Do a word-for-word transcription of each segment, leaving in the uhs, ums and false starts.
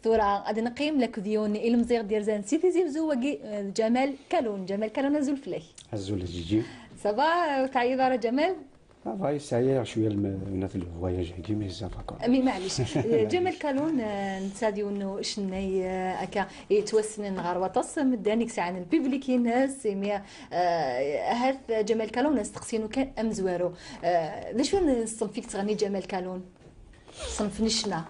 Tura ad neqqim lakked yiwen ilemẓi ɣ-d-yerzan si Tizi Wezzu, wagi, eh, d Ǧamal Kalun. Ǧamal Kalun, azul fell-ak. Azul a Ǧiǧi. Ça va, ur teɛyiḍ ara, Ǧamal? Ça va, yesɛa cwiya lm-, nat le voyage-agi, mais ça va quoi. Mi maɛlic. Eh, Ǧamal Kalun, eh, netta d yiwen n ucennay, eh, akka, yettwassnen ɣer waṭas n medden i yesɛan lpiblik-ines, imi, eh, ahat Ǧamal Kalun, asteqsi-inu kan amezwaru. Eh, d acu n ṣṣenf i yettɣenni Ǧamal Kalun? Ṣṣenf n ccna.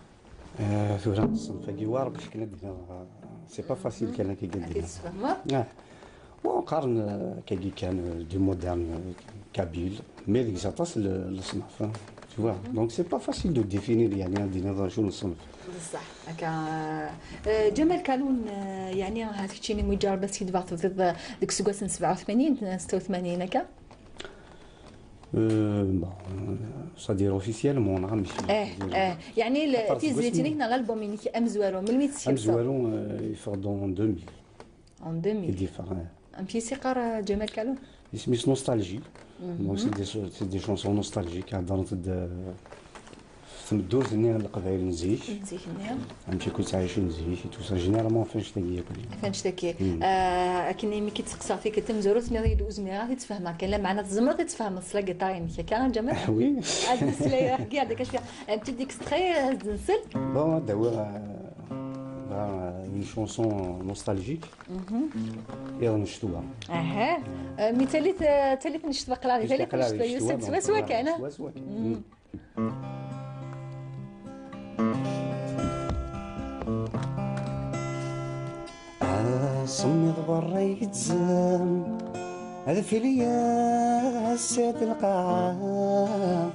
Eh, tura ṣṣenf-agi war bac kan ad d-iniɣ, eh, c'est pas facile kan akka ad d-iniɣ. Ad t-id-tesfehmeḍ? Ah. Bon, qqaren, eh, kagi kan, eh, du moderne, eh, kabyle, mais deg-s aṭas le, leṣnaf, hein, tu vois. Donc c'est pas facile de définir, yeɛni, ad d-tiniḍ acu n ṣṣenf. Bessah, akka, eh, Ǧamal Kalun, eh, yeɛni, ha keččini mi ǧarbeḍ ad skidbeɣ tebdiḍ, eh, deg useggas n sebɛa u tmanyin, setta u tmanyin, akka? Euh, bon, euh, c'est-à-dire officiellement, neɣ amek? Eh, eh, yeɛni, tizlit-inek neɣ l'album-inek amezwaru, melmi i t-teskefteḍ? Amezwaru, euh, yeffeɣ-d en deux mille. En deux mille. I d-yeffeɣ, eh. Amek i s-iqqar, eh, Ǧamal Kalun? Isem-is Nostalgie. Donc, c'est des, c'est des chansons nostalgiques, heddrent-d, eh, ɣef tmeddurt-nni n Leqbayel n zik. N zik-nni. Amek akk ttɛicin zik, et tout ça. Généralement, ɣef annect-agi yakk. Ɣef annect-agi. Eh, akken imi k-id-seqsaɣ tikkelt tamezwarut, tenniḍ-iyi-d ur zmireɣ ad t-id-sfehmeɣ kan, lameɛna tzemreḍ ad t-id-tfehmeḍ s la guitare-inek akka, a Ǧamal? Oui. Ad d-nesla, eh, un petit extrait, eh, ad d-nsel. Bon, ad d-awiɣ, eh, ben, une chanson nostalgique. Iḍ n ccetwa. Aha. Euh, mi talit, euh, talit n ccetwa qlari, talit n ccetwa, yusa-d swaswa kan, ah? Swaswa kan. Asemmiḍ berra igezzem, adfel yas-d lqaɛa.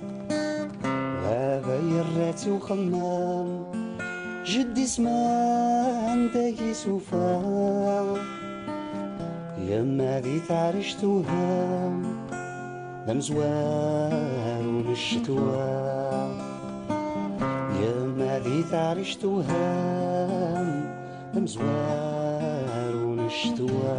Baba yerra-tt i uxemmem, jeddi-s manda i s-ufa. Yemma di taɛrict tuham, d amezwaru n ccetwa. Yemma di taɛrict tuham, d amezwaru n ccetwa.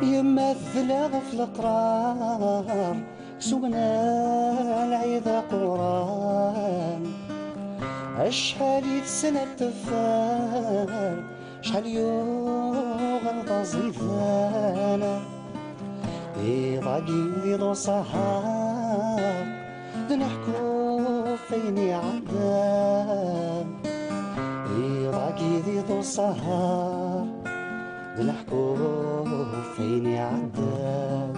Yemma tedla ɣef leqrar, sugna lɛid aquran. Acḥal i tessen ad teffer, acḥal yuɣal d aẓidan. Iḍ-agi d iḍ uṣahar, d neḥku ɣef wayen iɛeddan. Iḍ-agi d iḍ uṣahar, d neḥku ɣef wayen iɛeddan.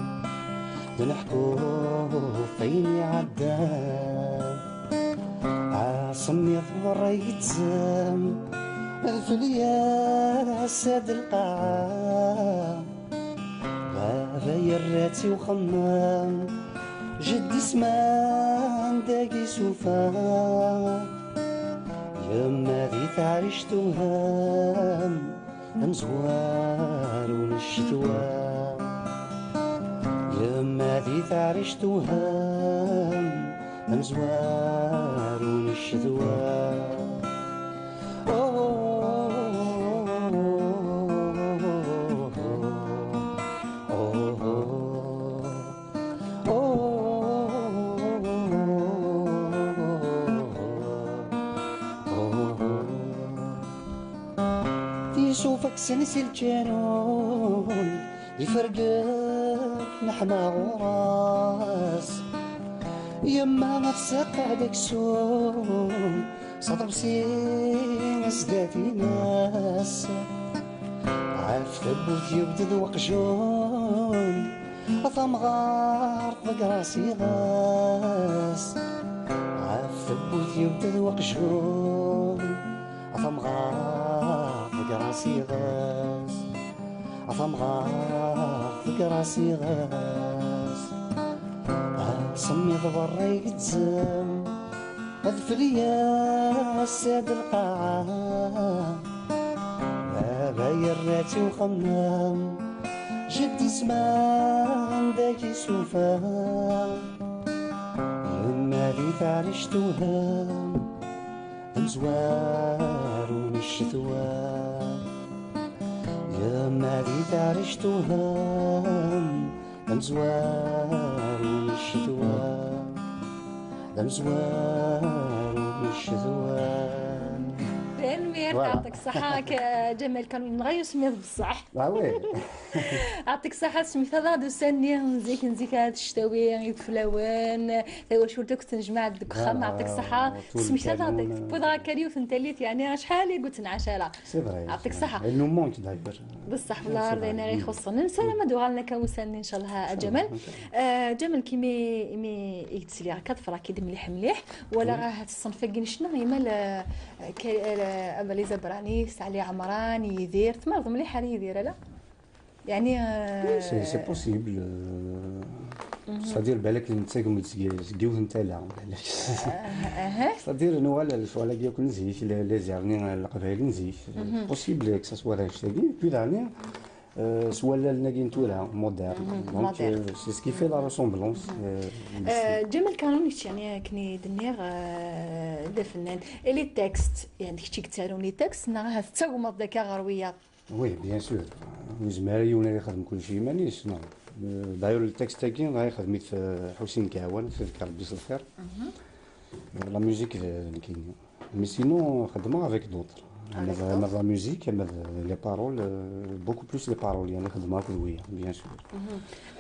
D neḥku ɣef wayen iɛeddan. Asemmiḍ berra igezzem, adfel yas-d lqaɛa. Baba yerra-tt i uxemmem, jeddi-s manda i s-ufa. Yemma di taɛrict tuham, d amezwaru n ccetwa. Yemma di taɛrict tuham, d amezwaru n ccetwa. Tisufa kksen si lkanun, ifergek neḥma ɣur-s. Yemma tseqqa-d aksum s aḍebsi sdat-ines. Ɣef tewwurt yebded weqjun, tamɣart ḍegger-as iɣes. Ɣef tewwurt yebded weqjun, tamɣart ḍegger-as iɣes. Tamɣart ḍegger-as iɣes. Asemmiḍ berra igezzem, adfel yas-d lqaɛa. Baba yerra-tt i uxemmem, jeddi-s manda i s-ufa. Yemma di taɛrict tuham, Amezwaru n ccetwa, yemma di taɛrict tuham. Amezwaru n ccetwa, amezwaru n ccetwa. Tanemmirt, voilà. Yeɛṭik ṣṣeḥḥa, ak, Ǧamal Kanun, nɣa usemmiḍ beṣṣeḥ. Ah oui. Yeɛṭik ṣṣeḥḥa, tesmektaḍ-aɣ-d ussan-nni n zik, n zik, ar ccetwa, ideflawen, tawacult akk tennejmaɛ-d deg uxxam. Ah, yeɛṭik ṣṣeḥḥa, tul tesmektaḍ-aɣ-d, kanun, tewwiḍ-aɣ akka yiwet n tallit, yeɛni acḥal i ur tt-nɛac ara. C'est vrai. Yeɛṭik ṣṣeḥḥa. Elle nous manque d'ailleurs. Beṣṣeḥ, c'est vrai. D ayen ara ixuṣṣen. Nessaram ad uɣalen akka wussan-nni, ncallah, a Ǧamal. Inchallah. Euh, Ǧamal, imi, imi i yettili akka, ḍefreɣ-k-id mliḥ mliḥ, walaɣ ahat ṣṣenf-agi n ccna, imal, euh, ka-, euh, les Abranis, Ɛli Ɛemran, Yidir, tmaleḍ mliḥ ar Yidir, ala? Yeɛni, euh, oui, c'est, c'est possible, euh, c'est-à-dire, balak nettagem-d seg, seg yiwet n tala, balak. C'est-à-dire, nuɣal ar lecɣal-agi akk n zik, les, les erni n leqbayel n zik. Possible que ça soit d annect-agi, puis daɣen, euh, s wallalen-agi n tura, moderne. Donc, moderne, euh, c'est ce qui fait la ressemblance, euh, du style. Euh, Ǧamal Kanun, kečč, yeɛni, akken i d-nniɣ, euh, d afennan. Et les textes, yeɛni, kečč i yettarun les textes, neɣ ahat tettagmeḍ-d akka ɣer wiyaḍ? Oui, bien sûr. Ur yezmir ara yiwen ad ixdem kullec i yiman-is, non. Euh, d'ailleurs, le texte-agi, dɣa ixdem-it, euh, Ḥusin Kawan, ad t-ifk Rebbi s lxir. La musique, d, d nekkini. Mais sinon, xeddmeɣ avec d'autres. Ama d, ama d la musique, ama d les paroles, euh, beaucoup plus les paroles, yeɛni xeddmeɣ akked wiyaḍ, bien sûr.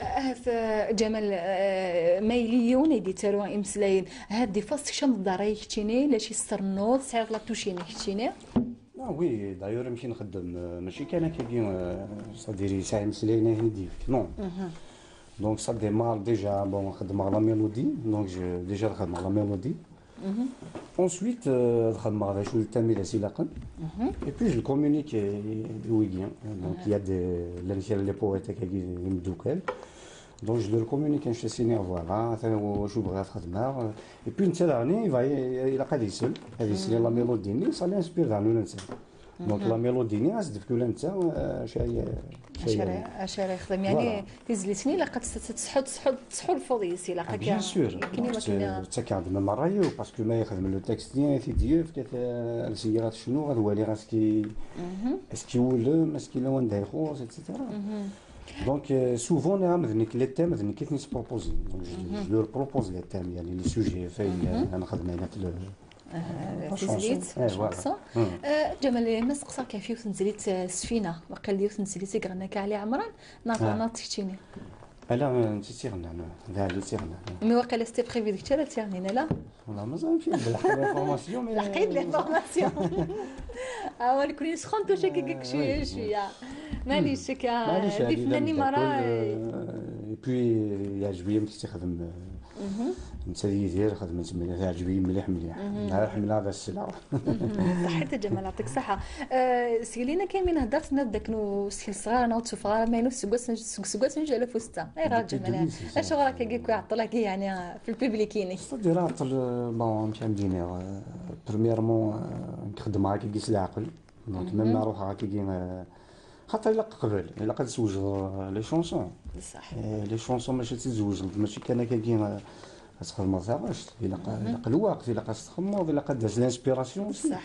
Ahat, euh, Ǧamal, euh, ma yili yiwen i d-yettaru imeslayen, ahat des fois tekcmeḍ-d ṛṛay keččini, lac i s-trennuḍ, tesɛiḍ la touche-inek keččini? Ah oui, d'ailleurs, amek i nxeddem, euh, mačči kan akkagi, euh, c'est-à-dire, yesɛa imeslayen ayen i d-yefk, non. Donc, ça démarre déjà, bon, xeddmeɣ la mélodie, donc je, déjà xeddmeɣ la mélodie. Ensuite, euh, xeddmeɣ d acu n thème i d as-ilaqen. Et puis, je le communique, euh, i wigi. Donc, il y a des, llan kra les poètes akkagi d imeddukal. Donc, je leur communique, je leur dis, voilà, ata wacu bɣiɣ ad xedmeɣ. Et puis, netta daɣen, il va, ilaq ad isel, ad isel i la mélodie-nni, ça l'inspire daɣen ula netta. Donc, la mélodie-nni, ad s-d-tefk ula netta, euh, acu ay, acu ay, acu ara, acu ara yexdem. Yeɛni, voilà, tizlit-nni, ilaq ad tt-, tt-, tḥu-, tḥu-, tḥulfuḍ yis, ilaq. Ah, bien sûr. Akken i wakken, euh, ttakeɣ-d même ṛṛay-iw, parce que ma yexdem le texte-nni, ad t-id-yefk, ad, ad s-yini ad tecnu, ad waliɣ aski, aski iwulem, aski yella wanda ixuṣṣ, et cetera. Donc, euh, souvent, nniɣ-am d nekk, les thèmes, d nekk i ten-yesproposin. Donc, je, je leur propose les thèmes, yeɛni, les sujets, f ayen, euh, ad nexdem ayen akk le, euh, la chanson. Tizlit, eh, voilà. Chanson. Euh, Ǧamal, ma steqsaɣ-k ɣef yiwet n tezlit, euh, Sfina, waqil d yiwet n tezlit i iɣenna akka Ɛli Ɛemran, neɣ, ah, neɣ d keččini? Ala, euh, netta i tt-iɣennan, euh, d Ɛli i tt-iɣennan. Mais waqila c'était prévu d kečč ara tt-iɣnin, ala? Wallah, mazal fi, d lḥeqq l'information, mais lḥeqq l'information. Ah, nekkni nesxentuc akka, euh, cwiya, oui, cwiya. Maɛlic, akka, maɛlic, d ifennanen merra, euh, et puis, euh, yeɛjeb-iyi amek tt-ixdem, euh, netta d Yidir, xedmen-tt mliḥ, teɛjeb-iyi mliḥ, mliḥ. Ḥemmleɣ ad as-sleɣ. Ṣaḥit a Ǧamal, yeɛṭik ṣṣeḥḥa. Euh, seg lin akka imi nhedder, tenniḍ-d akken ur skel ṣṣɣar neɣ ur d-tufeɣ ara amaynut seg wass n, seg useggas n alef u setta. Ayɣer a Ǧamal? Depuis deux mille six. Acuɣer akka i k-iɛeṭṭel akka, yeɛni, fi le public-inek? C'est-à-dire, iɛeṭṭel, euh, bon, amek ara m-d-iniɣ, euh, premièrement, euh, nekk xeddmeɣ akkagi s leɛqel. Donc, même ma ruḥeɣ akkagi, euh, xaṭer ilaq qbel, ilaq ad twejdeḍ, euh, les chansons. Bessah. Euh, les chansons mačči ad tt-id-twejdeḍ, mačči kan akkagi, euh, ad txedmeḍ taɣect. Ilaq, ilaq lweqt, ilaq ad txemmeḍ, ilaq ad d-tas l'inspiration aussi. Bessah.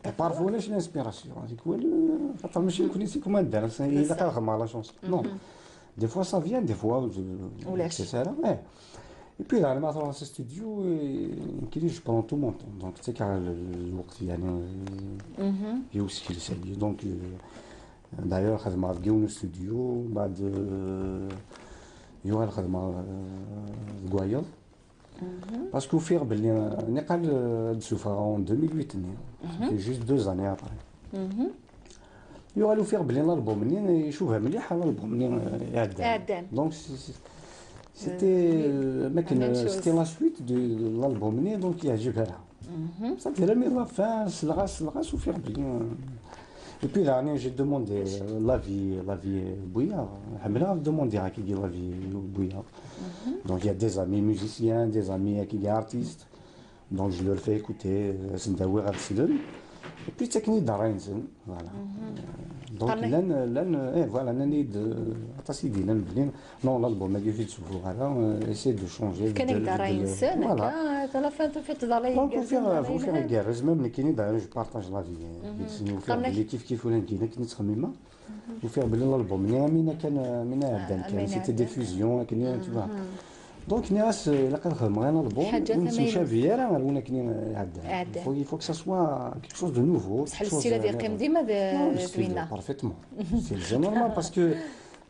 Et parfois ulac l'inspiration, tikwal, euh, xaṭer mačči nekkni si commandant, ilaq ad xedmeɣ la chanson. Non. Des fois ça vient, des fois, euh, ulac. C'est ça, là, ouais. Et puis, daɣen ma truḥeḍ s studio, euh, nekkini, je prends tout mon temps. Donc, ttakeɣ l-, lweqt, yeɛni, euh, i usekles-agi. Donc, euh, d'ailleurs, xedmeɣ deg yiwen n studio, mbeɛd, euh, yuɣal xedmeɣ, euh, deg wayeḍ. Parce que ufiɣ belli, euh, niqal, euh, ad d-sufɣeɣ en deux mille huit-nni. C'était juste deux années après. Yuɣal ufiɣ belli l'album-nni icuba mliḥ l'album-nni, euh, iɛeddan. Iɛeddan. Donc, c'est, c'est, c'était, euh, ma akken, euh, c'était la suite de, de l'album-nni, donc yeɛjeb-aɣ. C'est-à-dire, armi d la fin, selleɣ-as, selleɣ-as, ufiɣ belli, euh, et puis, daɣen, j'ai demandé, euh, l'avis, l'avis n wiyaḍ. Ḥemmleɣ ad demandiɣ akkagi l'avis n wiyaḍ. Donc, il y a des amis musiciens, des amis akkagi artistes. Donc, je leur fais écouter, euh, ad sen-d-awiɣ ad slen. Et puis ttaken-iyi-d ṛṛay-nsen, voilà. Donc llan, llan, eh, voilà, nnan-iyi-d, euh, aṭas i d-yellan belli non, l'album-agi ur t-id-sbuḥruy ara, euh, essaie de changer, beddel, beddel, ṛṛay-nsen, voilà. Akka, à la fin tufiḍ-d ṛṛay igerrzen, ṛṛay igerrez, même nekkini d'ailleurs je partage l'avis, eh, deg-sen, ufiɣ belli kif kif ula nekkini akken i ttxemmimeɣ. Ufiɣ belli l'album-nni am win akken, am win iɛeddan kan, c'était des fusions akken, tu vois. Donc nniɣ-as, eh, ilaq ad xedmeɣ un album ur nettemcabi ara ar win akken iɛeddan. Il faut, il faut que ça soit quelque chose de nouveau, quelque chose, euh, style ad yeqqim dima d, non, le style, parfaitement. C'est normal parce que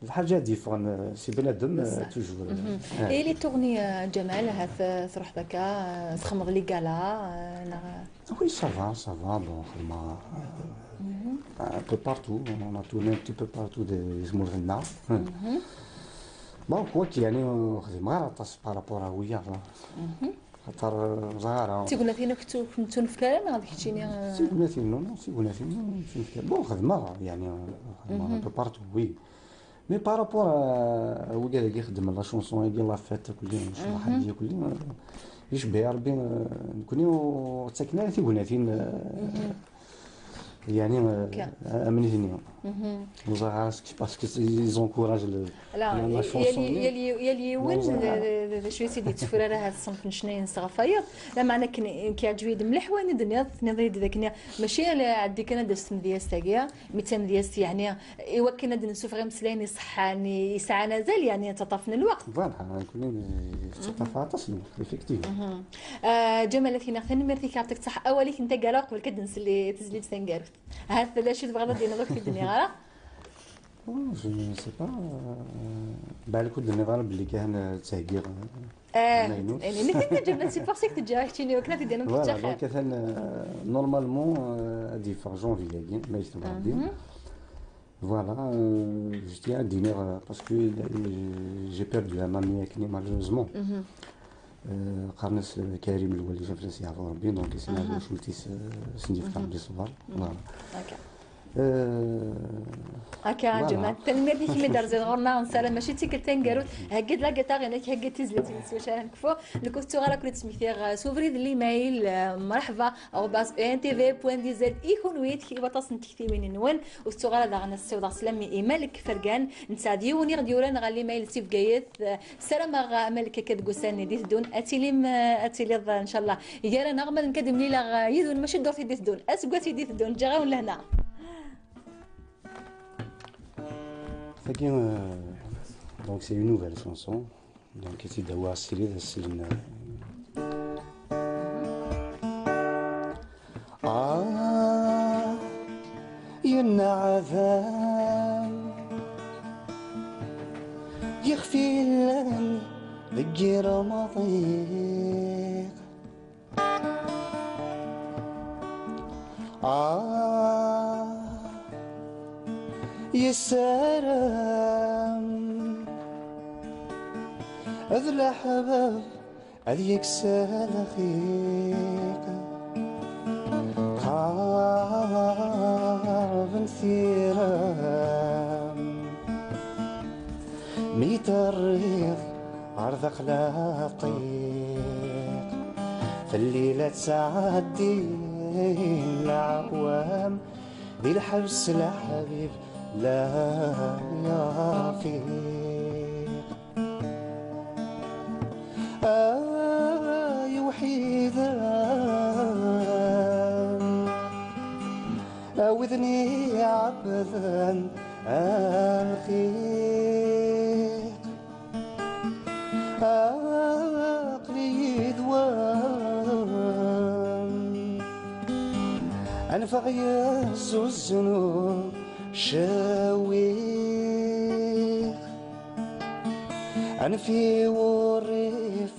lḥaǧa ad yeffɣen, euh, si bnadem, euh, toujours, euh. Et les tournées, euh, Ǧamal, ahat, euh, truḥeḍ akka, euh, txedmeḍ les galas, euh, neɣ Oui, ça va, ça va. Bon, xedmeɣ, euh, un peu partout. On a tourné un petit peu partout di tmurt-nneɣ. Bon, quoique, yeɛni, ur xdimeɣ ara aṭas par rapport à wiyaḍ, hein. Xaṭer, euh, ẓer ara. D tignatin akk ur ken-ttunefk ara neɣ d keččini, euh? D tignatin, non, non, d tignatin, non, ur ken-ttunefk ara. Bon, xedmeɣ, yeɛni, xedmeɣ un peu partout, oui. Mais par rapport à, à wigad-agi xeddmen la chanson-agi, la fête, akk-nni, ccḍeḥ-agi, akk-nni, euh, icebbeḥ Rebbi, euh, nekkni ur ttaken ara tignatin, euh, yeɛni, euh, am nitni. Ur ẓriɣ ara ce qui, parce que ils encouragent le, la, la chanson-nni. Yal yiwen d acu i s-id-yetteffer ara ha ṣṣenf n ccna-ines ɣef wayeḍ. Lameɛna akken, akken yeɛǧeb-iyi-d mliḥ wayen i d-tenniḍ, tenniḍ-iyi-d dakken mačči ala ɛeddi kan ad d-tas tmedyazt-agi, mi d tamedyazt, yeɛni, i wakken ad d-nessufeɣ imeslayen iṣeḥḥan, i, yesɛan azal, yeɛni, yettaṭṭafen lweqt. Voilà, nekkni yettaṭṭaf aṭas n lweqt, effectivement. Ah, Ǧamal, ad k-iniɣ tanemmirt-ik, yeɛṭik ṣṣeḥḥa, awal-ik n taggara uqbel kan ad nsel i tezlit taneggarut. Ahat tella acu tebɣiḍ ad d-tiniḍ ur k-id-nniɣ ara? Oh, je ne sais pas, euh, balak ur d-tenniḍ ara belli kan, euh, ttheggiɣ, euh, amaynut. Eh, nitenti Ǧamal, c'est pour ça que teǧǧa keččini, wakken ad t-id-tiniḍ kečč axir. Voilà, donc atan, euh, normalement, euh, ad yeffeɣ janvier-agi, ma yektab Rebbi. Voilà, euh, je tiens à dire, euh, parce que, euh, j'ai perdu un ami, malheureusement. Euh, qqaren-as, euh, Karim Lwali, ad as-yeɛfu Rebbi, donc c'est un choutis, euh, s-n-yefka Rebbi ṣṣber. Voilà. Euh, akka, voilà. Ǧamal, tanemmirt-ik imi d-terziḍ ɣur-neɣ, nessaram mačči d tikkelt taneggarut, heggi-d la guitare-inek, heggi-d tizlit-inek s wacu ara nekfu. Nekk ur tettuɣ ara ken-id-smektiɣ, euh, s ubrid n l'email, euh, mṛeḥba arobase E N T V point D Z i kunwi, i waṭas n tektiwin-nwen. Ur tettuɣ ara daɣen ad ssiwḍeɣ sslam i Malek Fergan, netta d yiwen i ɣ-d-yuran ɣer l'email si Bgayet. Ssarameɣ, a Malek, akka deg ussan-nni d-iteddun, ad tilim, ad tiliḍ, ncallah, gar-aneɣ, ma d nekk ad d-mlileɣ yid-wen, mačči ddurt i d-iteddun, aseggas i d-iteddun, ǧǧiɣ-awen lehna. Tagi, euh, donc c'est une nouvelle chanson. Donc, i tt-id-awiɣ srid, srid n-, Ah, yenneɛdam yixef yellan deg iremḍiq. Ah, yessaram d leḥbab ad yekkes lxiq. Qerben tiram mi terriḍ ɣer daxel aṭiq. Fell-i la ttɛeddin leɛwam di lḥebs leḥbib la yafiq. Ay uḥiden a widen iɛebden lxiq. Aql-i yid-wen. Anef-aɣ yeẓẓuẓẓen ucewwiq. Anef i wurrif